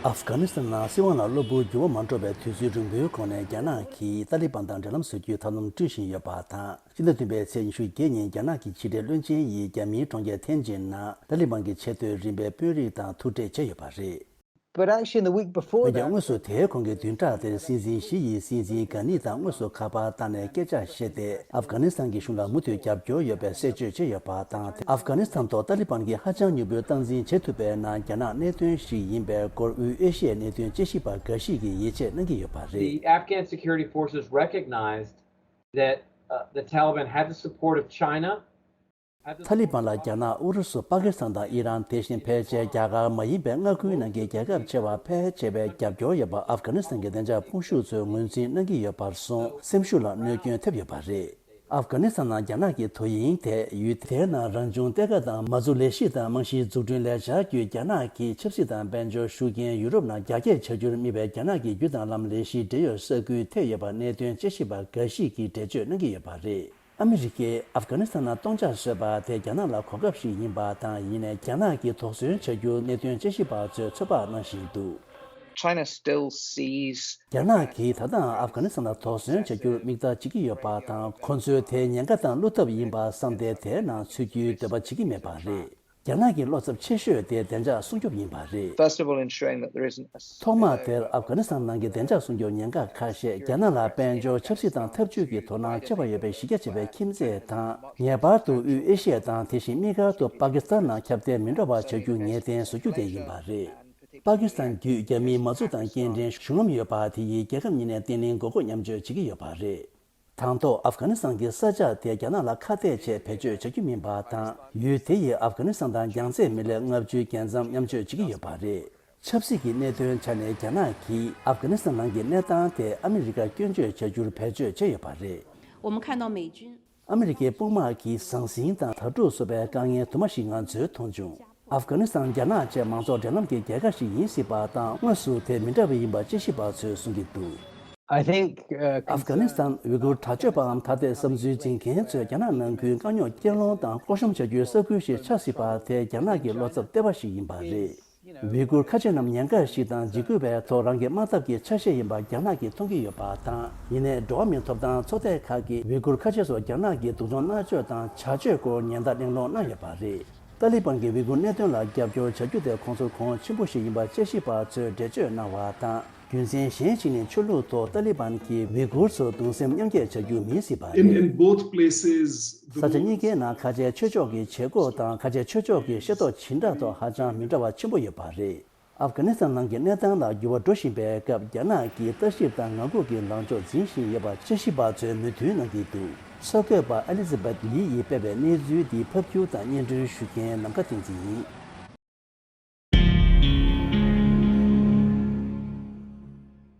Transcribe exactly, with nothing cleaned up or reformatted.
ཨབ་གྷ་ནི་སི་ཐན་ནང་སྲིད་དབང་ལ་གློ་བུར་འགྱུར་བ་མ་འགྲོ་བའི་དུས་ཚོད་རིང་པོའི་གོང་ནས་རྒྱ་ནག་གིས་ཏཱ་ལི་བན་དང་འབྲེལ་ལམ་བཟོ་རྒྱུའི་ཐབས་ལམ་བསྐྲུན་བཞིན་ཡོད་པ་དང་། ཕྱི་ཟླ་བདུན་པའི་ཚེས་ཉི་ཤུ་བརྒྱད་ཉིན་རྒྱ་ནག་གི་ཕྱི་འབྲེལ་བློན་ཆེན་ཡིས་རྒྱ་མིའི་གྲོང་ཁྱེར་ཐེན་ཅིན་ནང་ཏཱ་ལི་བན་གྱི་ཆེས་མཐོའི་རིམ་པའི་དཔོན་རིགས་དང་ཐུག་འཕྲད་བྱས་ཡོད་པ་རེད། But actually, in the week before འོན་ཀྱང་། that, དངོས་སུ་དེའི་གོང་གི་བདུན་ཕྲག་དེར་སྲིད་འཛིན་ཞི་ཡིས་སྲིད་འཛིན་གྷ་ནི་དང་དངོས་སུ་ཁ་པར་བཏང་ནས་སྐད་ཆ་བཤད་དེ། ཨབ་གྷ་ནི་སི་ཐན་གྱི་གཞུང་ལ་མུ་མཐུད་རྒྱབ་སྐྱོར་ཡོད་པའི་གསལ་བརྗོད་བྱས་ཡོད་པ་དང་། ཨབ་གྷ་ནི་སི་ཐན་ཐོག་ཏཱ་ལི་བན་གྱིས་ཧ་ཅང་མྱུར་པོའི་སྟངས་འཛིན་བྱེད་ཐུབ་པའི་ནང་རྒྱ་ནག་གནད་དོན་ཞིག་ཡིན་པའི་སྐོར་དབུས་ཨེ་ཤི་ཡའི་གནད་དོན་དཔྱད་ཞིབ་པ་འགའ་ཞིག་གིས་ཡིད་ཆེས་གནང་གི་ཡོད་པ་རེད། The Afghan security forces recognized that, uh, the Taliban had the support of China. ཐ་ལི་བན་ལ་རྒྱ་ནག་ཨུ་རུ་སུ། པ་ཀི་སི་ཐན་དང་ཨི་རན། དེ་བཞིན་ཕལ་ཆེར་རྒྱ་གར་མ་ཡིན་པའི་མངའ་ཁུལ་ནང་གི་རྒྱལ་ཁབ་ཆེ་བ་ཕལ་ཆེ་བས་རྒྱབ་སྐྱོར་ཡོད་པ་ཨབ་གྷ་ནི་སི་ཐན་གྱི་བདེ་འཇགས་དཔུང་ཤུགས་ཚོས་ངོས་འཛིན་གནང་གི་ཡོད་པར་སོང་། སེམས་ཤུགས་ལ་གནོད་སྐྱོན་ཐེབས་ཡོད་པ་རེད། ཨབ་གྷ་ནི་སི་ཐན་ནང་རྒྱ་ནག་གི་དོ་དབྱིངས་དེ། ཡུལ་དེའི་ནང་རང་བྱུང་གཏེར་ཁ་དང་མ་འཛུགས་ལས་གཞི་དང་རྨང་གཞིའི་འཛུགས་སྐྲུན་ལས་འཆར་བརྒྱུད། རྒྱ་ནག་གི་ཆབ་སྲིད་དང་དཔལ་འབྱོར་ཤུགས་རྐྱེན། ཡུ་རོབ་ནང་རྒྱ་སྐྱེད་བྱ་རྒྱུར་དམིགས་པའི་རྒྱ་ནག་གི་རྒྱུ་དང་ལམ་ལས་གཞིའི་འབྲེལ་ཡོད་ས་ཁུལ་ཐེ་ཡོད་པ་གནད་དོན་དཔྱད་ཞིབ་པ་འགའ་ཞིག་གིས་འགྲེལ་བརྗོད་གནང་གི་ཡོད་པ་རེད། ཨ་མི་རི་ཀས་ཨབ་གྷ་ནི་སི་ཐན་ནང་སྟོང་ཆ་བཟོས་པ་དེ་རྒྱ་ནག་ལ་གོ་སྐབས་ཤིག་ཡིན་པ་དང་། ཡིན་ནའི་རྒྱ་ནག་གིས་དོགས་ཟོན་བྱ་རྒྱུར་གནད་དོན་དཔྱད་ཞིབ་པ་ཚོས་ཚོད་དཔག་གནང་བཞིན་འདུག། China still sees རྒྱ་ནག་གིས་ད་ལྟའང་ཨབ་གྷ་ནི་སི་ཐན་ལ་དོགས་ཟོན་བྱ་རྒྱུར་དམིགས་ལྟ་བྱེད་ཀྱི་ཡོད་པ་དང་། ཁོ་ཚོས་དེ་ཉེན་ཁ་དང་བློ་འཐབ་ཡིན་པ་བསམ་སྟེ་དེའི་ནང་ཚུད་རྒྱུའི་འདོད་པ་བྱེད་ཀྱི་མེད་པ་རེད། རྒྱ་ནག་གི་བློ་འཚབ་ཆེ་ཤོས་དེ་བདེ་འཇགས་སྲུང་སྐྱོབ་ཡིན་པ་རེད། First of all, ensuring that there isn't a ཐོག་མ་དེར་ཨབ་གྷ་ནི་སི་ཐན་ནང་གི་བདེ་འཇགས་སྲུང་སྐྱོབ་ཉེན་ཁ་ཁ་ཤས་རྒྱ་ནག་ལ་དཔལ་འབྱོར། ཆབ་སྲིད་དང་འཐབ་ཇུས་ཀྱི་དོ་སྣང་ཆེ་བ་ཡོད་པའི་གཞི་རྒྱ་ཆེ་བའི་ཁྱིམ་མཚེས་དང་། ངེས་པར་དུ་དབུས་ཨེ་ཤི་ཡ་དང་དེ་བཞིན་དམིགས་བཀར་དུ་པ་ཀི་སི་ཐན་ནང་ཁྱབ་གདལ་མི་འགྲོ་བ་བྱ་རྒྱུ་ངེས་གཏན་བཟོ་རྒྱུ་དེ་ཡིན་པ་རེད། པ་ཀི་སི་ཐན་བརྒྱུད་རྒྱ་མིའི་མ་འཛུགས་དང་སྐྱེལ་འདྲེན་ཞུ་ངམ་ཡོད་པ་དེ་ཡིས་རྒྱལ་ཁབ་གཉིས་ནས་བརྟན་ལྷིང་དགོས་མཁོ་མཉམ་སྤྱོད་བྱེད་ཀྱི་ཡོད་པ་རེད། དང་ཐོག་ཨབ་གྷ་ནི་སི་ཐན་གྱི་ས་ཆ་དེ་རྒྱ་ནག་ལ་ཁ་གཏད་བྱས་བེད་སྤྱོད་བྱ་རྒྱུ་མིན་པ་དང་། ཡུལ་དེ་ཡིས་ཨབ་གྷ་ནི་སི་ཐན་དང་རྒྱང་ཚད་མི་ལེགས་ལྔ་བཅུའི་རྒྱལ་མཚམས་མཉམ་སྤྱོད་བྱེད་ཀྱི་ཡོད་པ་རེད། ཆབ་སྲིད་ཀྱི་གནད་དོན་ཆ་ནས་རྒྱ་ནག་གིས་ཨབ་གྷ་ནི་སི་ཐན་ནང་གི་གནས་སྟངས་དེ་ཨ་མི་རི་ཀར་སྐྱོན་བརྗོད་བྱ་རྒྱུར་བེད་སྤྱོད་བྱས་ཡོད་པ་རེད། 我们看到美军 ཨ་མི་རི་ཀའི་དཔུང་དམག་གིས་ཟང་ཟིང་དང་དྭ་ཕྲུག་སོགས་པའི་དཀའ་ངལ་དུ་མ་ཞིག་ང་ཚོས་མཐོང་བྱུང་། ཨབ་གྷ་ནི་སི་ཐན་རྒྱ་ནག་བཅས་མང་ཚོགས་འབྲེལ་ལམ་གྱི་རྒྱལ་ཁབ་ཞིག་ཡིན་སྲིད་པ་དང་། དངོས་སུ་དེ་མི་འདྲ་བ་ཡིན་པ་དཔྱད་ཞིབ་པ་ཚོས་གསུང་གི་འདུག། I think, uh, ཨབ་གྷ་ནི་སི་ཐན་ཝི་གུར་དྲག་སྤྱོད་པའམ་ཐ་དད་བསམ་ཚུལ་འཛིན་མཁན་ཚོས་རྒྱ་ནག་ནང་ཁུལ་དཀའ་རྙོག་སྐྱེལ་སློང་དང་ལྐོག་ཤོམ་བྱ་རྒྱུའི་ས་ཁུལ་ཞིག་ཆགས་སྲིད་པ་དེ་རྒྱ་ནག་གི་བློ་འཚབ་ལྟེ་བ་ཞིག་ཡིན་པ་རེད། ཝི་གུར་ཁ་ཆེ་རྣམས་ཉེན་ཁ་ཞིག་དང་འཇིགས་སྐུལ་བའི་ཐོག་རང་གི་དམག་འཐབ་ཀྱི་ཆ་ཤས་ཡིན་པ་རྒྱ་ནག་གིས་མཐོང་གི་ཡོད་པ་དང་། ཡིན་ནའི་འགྲོ་བ་མིའི་ཐོབ་ཐང་ཚོགས་སྡེ་ཁག་གིས་ཝི་གུར་ཁ་ཆེ་ཚོར་རྒྱ་ནག་གིས་སྡུག་སྦྱོང་མནར་གཅོད་དང་བྱ་སྤྱོད་སྐོར་ཉེན་བརྡ་གླེང་སློང་གནང་ཡོད་པ་རེད། ཏཱ་ལི་བན་གྱིས་ཝི་གུར་གནད་དོན་ལ་རྒྱབ་སྐྱོར་བྱ་རྒྱུ་དེ་ཁོང་ཚོར་གོང་ཆེན་པོ་ཞིག་ཡིན་པ་དཔྱད་ཞིབ་པ་ཚོས་འགྲེལ་བརྗོད་གནང་བ་དང་། རྒྱུ་མཚན་གཞན་ཞིག་ནི་ཆོས་ལུགས་ཐོག་ཏཱ་ལི་བན་གྱིས་ཝི་གུར་ཚོར་གདུང་སེམས་མཉམ་སྐྱེད་བྱ་རྒྱུ་མིན་སྲིད་པ་In, རེད། In both places, the ས་ཆ་གཉིས་ཀའི་ནང་ཁ་ཆེའི་ཆོས་ཕྱོགས་ཀྱི་བྱེད་སྒོ་དང་ཁ་ཆེའི་ཆོས་ཕྱོགས་ཀྱི་ཤེས་རྟོགས་བྱེ་བྲག་ཐོག་ཧ་ཅང་མི་འདྲ་བ་ཆེན་པོ་ཡོད་པ་རེད། ཨབ་གྷ་ནི་སི་ཐན་ནང་གི་གནས་སྟངས་ལ་འགྱུར་བ་འགྲོ་བཞིན་པའི་སྐབས། རྒྱ་ནག་གིས་ལྟ་ཞིབ་དང་ངང་སྒུག་གི་ལངས་ཕྱོགས་འཛིན་བཞིན་ཡོད་པ་དཔྱད་ཞིབ་པ་ཚོས་མོས་མཐུན་གནང་གི་འདུག། གསར་འགོད་པ་ཨེ་ལི་ཛ་བེད་ལི་ཡིས་སྤེལ་བའི་གནས་ཚུལ་འདི་ཕབ་སྒྱུར་དང་སྙན་སྒྲོན་ཞུ་མཁན་ནམ་མཁའ་བསྟན་འཛིན་ཡིན།